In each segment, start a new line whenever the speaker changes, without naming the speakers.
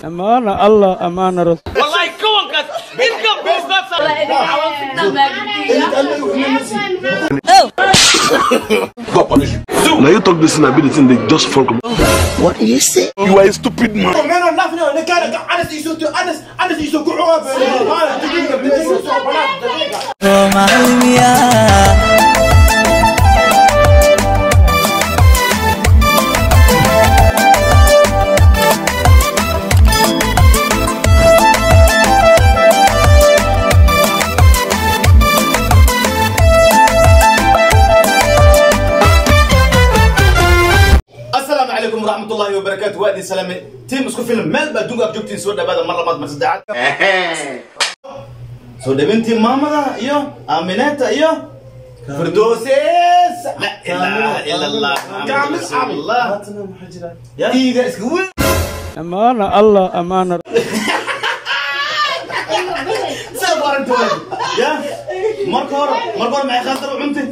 أمانة الله أمانة رسول
والله كونك
Now you talk this thing, I be the thing they just fuck. What did you say? You are a stupid man.
ورحمة الله وبركاته. وادي سلامة team isku film meel baa adduunka aad joogtiin soo dhawaada mar labaad mar saddexaad soo dhaweyntii maamada iyo Aaminata iyo Firdowses la ilaaha illa Allah kaamil Allah iiga isku weyn
أمانة الله أمانة
يا marka hore maxay khasar u cuntay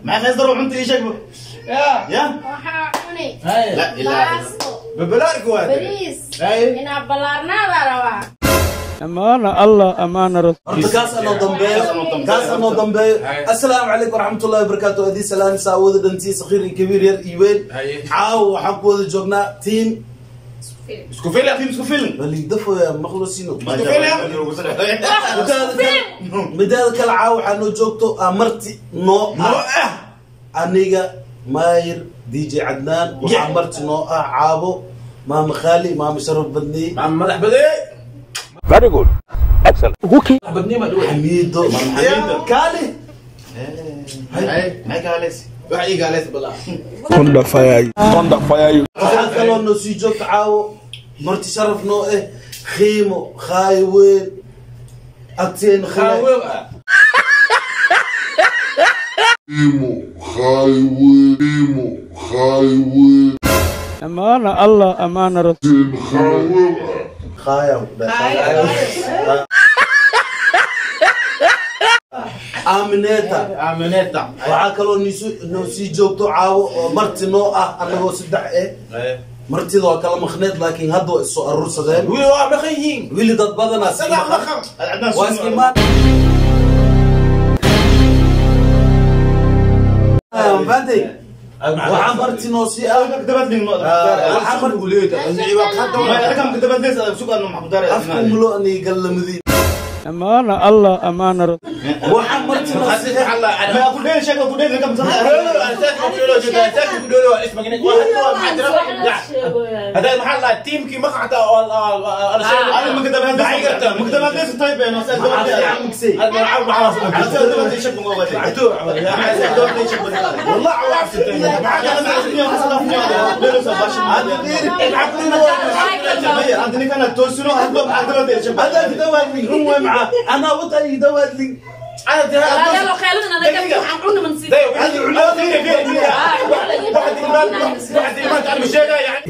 maxay khasar u cuntay ii sheeg يا لا إله
ببلارك وهذا
بريس إن بلارنا روا
أمانة الله أمانة رسول
كاس أنا ضمبي كاس أنا ضمبي. السلام عليكم ورحمة الله وبركاته. هذه سلام سعود دنتي صغير كبير ير إيوين عاو حقود جوجنا team
isku film team isku film
اللي دفوا مخلصين مداد كل عاو حنو جوجتو أمرتي نو أنيجا ماير دي جي عدنان وعمرت نو عابو مام خالي مام شرف بدني
مام مدح بدي
very good excellent okay
بدني ما دوي
حميدو حميدو كالي
هاي ما كاليس
وحي كاليس بالله
thunder fire you thunder fire you
waxaa noo sii joogta caawo marti sharaf noo eh qiimo khaayween agteen
khaayween
qiimo khaayween خايوي
أمانة الله أمانة رسول
خايوي
خايو آمنيتا
آمنيتا
waxaa kaloo noo sii joogto caawo oo marti noo ah annagoo saddex eh martida waa kala maqneed laakiin hadda waa isoo aruursadeen
wiil waa maqan yihiin
wiili dad badanaa
saddex maqan
waa iskimaan faantay waxaa marti noo sii ah afku aniga lamidi
أمانة الله أمانة رسول
waxaa marti noo sii ah
هذا محل team كي مقعد
أنا وطني دوادلي
أنا لو خيالنا أنا كنت عقولنا من سيد
واحد إيمان تعلم الشيء يعني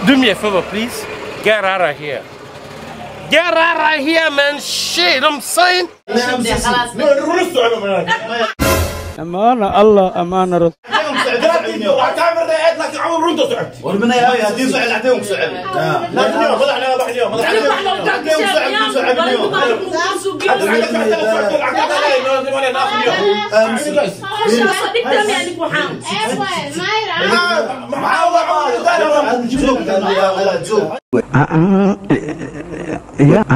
Do me a favor, please. Get out of here. Get out of here, man. Shit, I'm saying.
أمانة الله أمانة رسول
Yeah.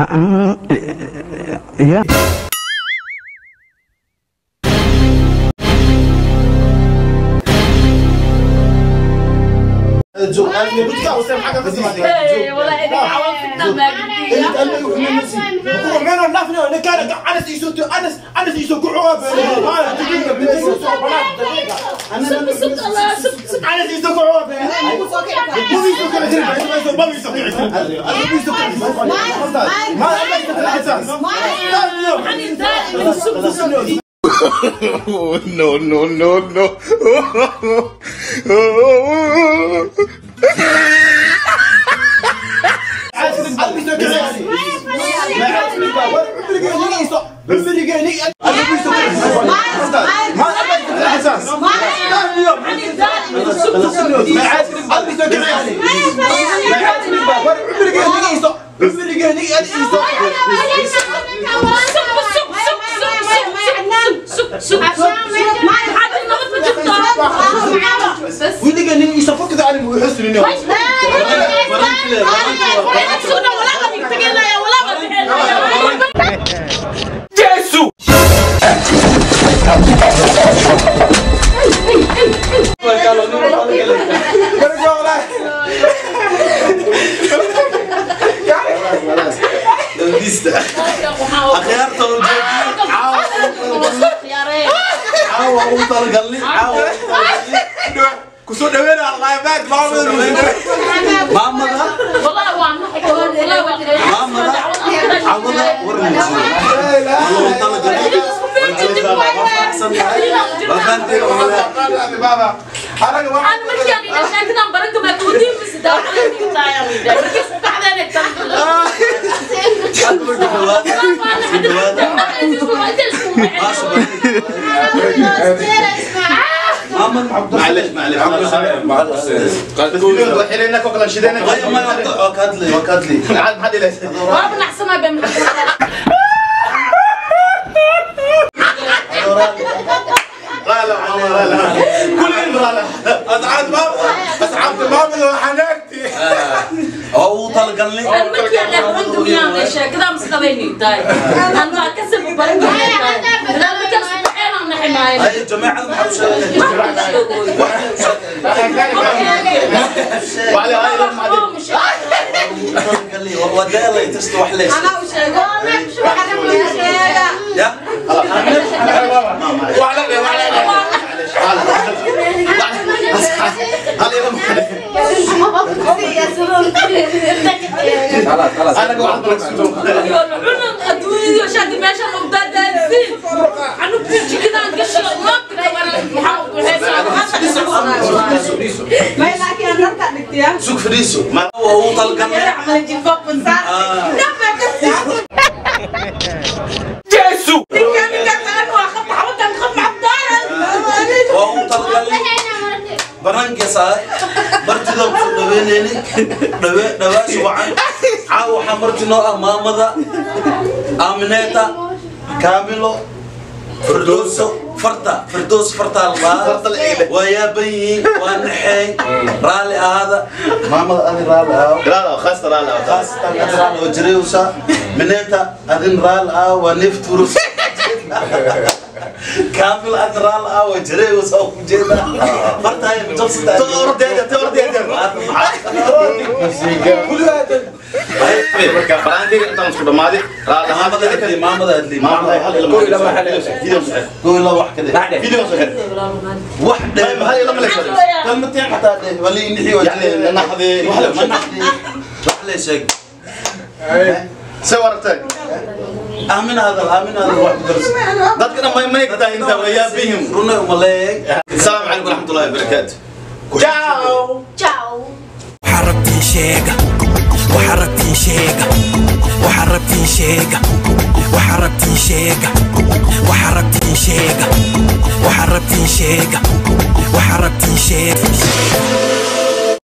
والله
No, no, no, no. معلش معلش
سوق فريسو ما هو طلق
جاسو
وهو طلق برانكسا مرتي دوينيني دواش وعن عاو حمرتي نوع مامدا امنيتا كاميلو فردوسو فرتا فردوس فرتا الله ويا بيي ونحي رالي هذا ماما أنا رالي
لا خاصة رالي
خاصة أنا رالي وجريوسا منيتا أدين رالي ونفتروس كامل أنا رالي وجريوسا وجينا فرتا هي متوسطة
تورد يا تورد يا
كل هذا
marka baraantiga intaan isku dhamaaday raali
maamada adli maamada adli
maamada hal ilaa
koo ilaa wax kale
video soo xir
wax dheer
hal ilaa ma leeyahay
kalmateen xataa dheer wali inixi
yani naxdi wax la
naxdi wax la sheeg
soo wartay
aamin hada aamin hada wax dars
dadkana ma ma inta waya bihim
runa uma leeyahay
assalaamu calaykum waraxmatullaahi wabarakaatu
ciao
ciao
حربتي شيقة وحربتي شيقة وحربتي شيقة وحربتي شيقة وحربتي شيقة وحربتي شيقة وحربتي شيقة.